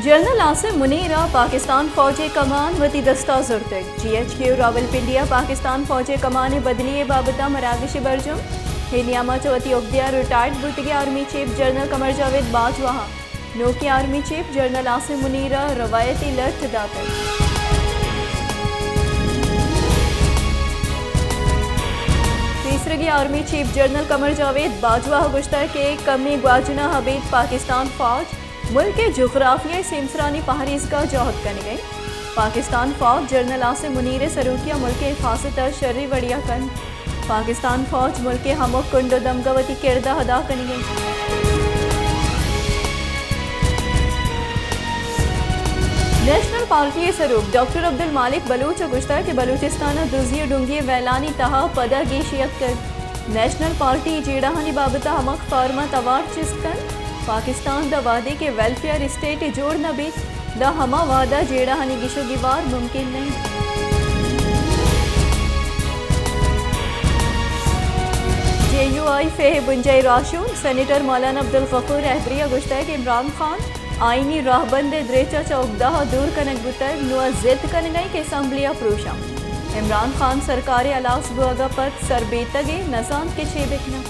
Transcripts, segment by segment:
جنرل عاصم منیر ءَ پاکستان فوج ءِ کمان وتی دست ءَ زرتگ۔ جی ایچ کیو راولپنڈی ءَ پاکستان فوج ءِ کمان ءِ بدلی ءِ بابت ءَ مراگش برجم۔ اے نیام ءَ چہ وتی عہدے ءَ ریٹائرڈ بوتگیں آرمی چیف جنرل قمر جاوید باجوہ ءَ نوکیں آرمی چیف جنرل عاصم منیر ءَ روایتی لٹ داتگ۔ پیسریگیں آرمی چیف جنرل قمر جاوید باجوہ ءَ گوشتگ کہ کمیں گواجنا ابید پاکستان فوج ملک ءِ جغرافیائی سیمسرانی پہریزگ ءَ جہد کنگ ءَ انت۔ پاکستان فوج جنرل عاصم منیر ءِ سروکی ءَ ملک ءِ حفاظت ءَ شری وڑی ءَ کنت۔ پاکستان فوج ملک ءِ ہمک کنڈ ءُ دمگ ءَ وتی کرد ءَ ادا کنگ ءَ انت۔ نیشنل پارٹی ءِ سروک ڈاکٹر عبدالمالک بلوچ ءَ گوشتگ کہ بلوچستان ءَ دزی ءُ ڈنگی ءِ ویلانی تہا پدا گیشی اتکگ۔ نیشنل پارٹی جیڑہانی بابت ءَ ہمک فارم ءَ توار چست کنت۔ پاکستان داں وہدے کہ ویلفیئر اسٹیٹ جوڑ نہ بیت، داں ہما وہد ءَ جیڑہانی گیش ءُ گیوار ممکن نہ انت۔ جے یو آئی فیح بنجاہی راہشون سینیٹر مولانا عبدالغفور رہبری ءَ گوشتگ کہ عمران خان آئینی راہبند ءِ دریچہ چہ اگدہ ءَ دور کنگ بوتگ، نوں آ ضد کنگ ءَ انت کہ اسمبلی ءَ پروشاں۔ عمران خان سرکار ءِ ہلاس بوگ ءَ پد سر بیتگ ءُ نزانت کہ چے بکناں۔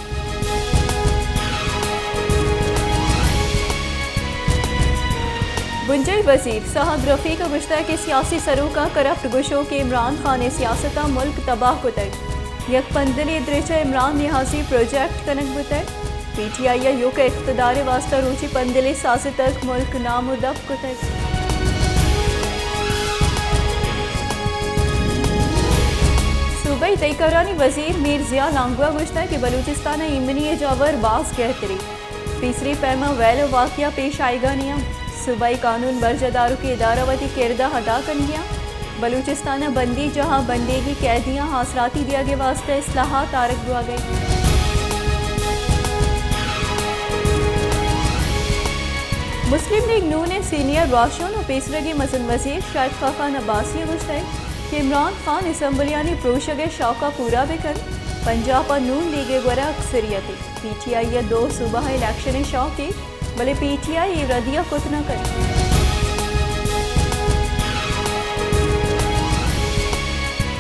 بنجاہی وزیر سعد رفیق ءَ گوشتگ کہ سیاسی سروکاں کرپٹ گوشوک عمران خان ءِ سیاست ءَ ملک تباہ کتگ۔ یک پندلے دریچہ عمران نیازی پروجیکٹ کنگ بوتگ۔ پی ٹی آئی ءَ یوک ءَ اقتدار ءِ واستہ روچی پندلے سازتگ، ملک نام ءُ دپ کتگ۔ صوبائی تئی کارانی وزیر میر ضیاء لانگو ءَ گوشتگ کہ بلوچستان ءَ ایمنی ءِ جاور باز گہتری۔ پیسری پیم ءَ ویل ءُ واقعہ پیش آئیگا نیاں۔ صوبائی قانون برجاہ داروکیں ادارہ وتی کرد ءَ ادا کنگیاں۔ بلوچستان ءَ بندیجاہاں بندیگی قیدیاں آسراتی دیگ ءِ واستہ اصلاحات آرگ بوگ ءَ انت۔ مسلم لیگ نون ءِ سینئر راہشون ءُ پیسرگیں مزن وزیر شاہد خاقان عباسی ءَ گوشتگ کہ عمران خان اسمبلیانی پروشگ ءِ شوق ءَ پورا بہ کنت، پنجاب ءَ نون لیگ ءِ گورا اکثریت انت۔ پی ٹی آئی ءَ دو صوبہ ءِ الیکشن ءِ شوق انت، بلے پی ٹی آئی اے ردی ءَ کت نہ کنت۔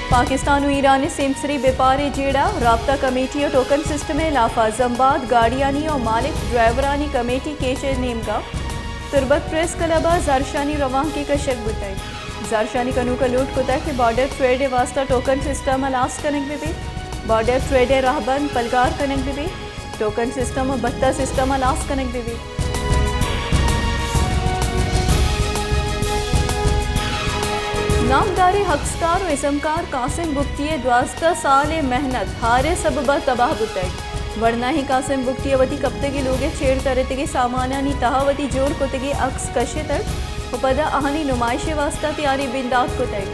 پاکستان ءُ ایران ءِ سیمسری بیپار ءِ جیڑہ، رابطہ کمیٹی ءَ ٹوکن سسٹم ءِ ہلاف ءَ زمباد گاڑیانی ءُ مالک ڈرائیورانی کمیٹی کیچ ءِ نیمگ ءَ۔ تربت پریس کلب ءَ زہرشانی روانکے کشگ بوتگ۔ زہرشانی کنوکاں لوٹ کتگ کہ بارڈر ٹریڈ ءِ واستہ ٹوکن سسٹم ہلاس کنگ بہ بیت، بارڈر ٹریڈ ءِ رہبند پلگار کنگ بہ بیت۔ ٹوکن سسٹم ءَ بھتہ سسٹم ءَ ہلاس کنگ بہ بیت۔ نامداریں عکسکار ءُ ازمکار قاسم بگٹی ءِ دوازدہ سال ءِ محنت ہار ءِ سبب ءَ تباہ بوتگ۔ ورناہیں قاسم بگٹی ءَ وتی کپتگیں لوگ ءِ چیر ترتگیں سامانانی تہا وتی جوڑ کتگیں عکس کشتگ ءُ پدا آہانی نمائش ءِ واستہ تیاری بندات کتگ۔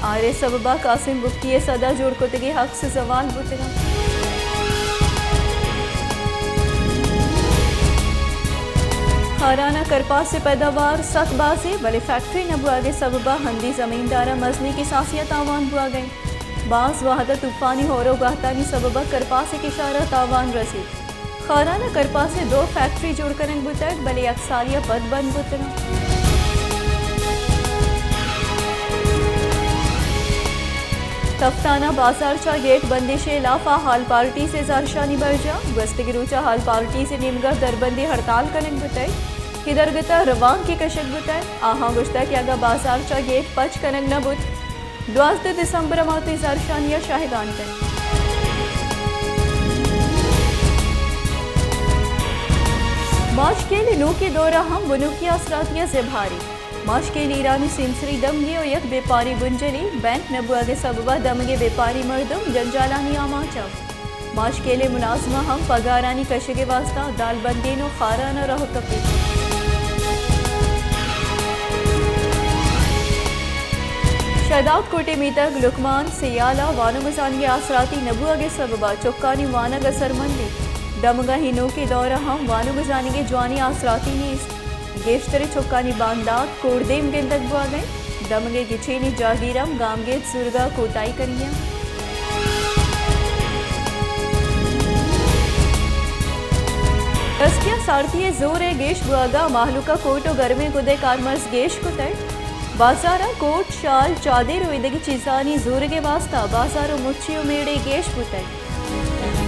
ہار ءِ سبب ءَ قاسم بگٹی ءِ سدا جوڑ کتگیں عکس زوال بوتگ انت۔ خاران ءَ کرپاس ءِ پیداوار سک بازیں، بلے فیکٹری نہ بوگ ءِ سبب ءَ ہندی زمینداراں مزنیں کساسے ءَ تاوان بوگ ءَ انت۔ باز وہد ءَ طوفانی ہور ءُ گہتانی سبب ءَ کرپاس ءِ کشار ءَ تاوان رسیت۔ خاران ءَ کرپاس ءِ دو فیکٹری جوڑ کنگ بوتگ، بلے یک سالے ءَ پد بند بوتگ انت۔ کپتان ءَ بازارچاہ گیٹ بندش ءِ ہلاف ءَ ہال پارٹیز ءِ زہرشانی برجاہ۔ گوستگیں روچ ءَ ہال پارٹیز ءِ نیمگ ءَ دربندیں ہڑتال کنگ بوتگ کہ درگت ءَ روانکے کشگ بوتگ۔ آہاں گوشتگ کہ اگاں بازارچاہ گیٹ پچ کنگ نہ بوت، دوازدہ دسمبر ءَ ما وتی زہرشانی ءَ شاہدان کنیں۔ ماشکیل ءِ نوکیں دور ءَ ہم بنکی آسراتی ءَ زبہری۔ ماشکیل ایرانی سیمسری دمگے ءُ یک بیپاری بنجلے، بینک نہ بوگ ءِ سبب ءَ دمگے بیپاری مردم جنجالانی آماچ انت۔ ماشکیل ءِ ملازماں ہم پگارانی کشگ ءِ واستہ دالبندین ءُ خاران ءَ راہ کپیت۔ شہداد کوٹ ءِ میتگ لقمان سیال ءَ وانگ ءُ زانگ ءِ آسراتی نہ بوگ ءِ سبب ءَ چکانی وانگ اثرمند انت۔ دمگ ءَ اے نوکیں دور ءَ ہم وانگ ءُ زانگ ءِ جوانیں آسراتی نیست۔ گیشتریں چکانی باندات کوردیم گندگ بوگ ءَ انت۔ دمگ ءِ گچینی جاگیر ہم گامگیج زورگ ءَ کوتاہی کنگی انت۔ ترسکیا سارتی ءِ زور ءِ گیش بوگ ءَ مہلوک ءَ کوٹ ءُ گرمیں گد ءِ کارمرز گیش کتگ۔ بازار ءَ کوٹ، شال، چادر ءُ ایدگہ چیزانی زورگ ءِ واستہ بازار ءُ مچی ءُ میڑے گیش بوتگ۔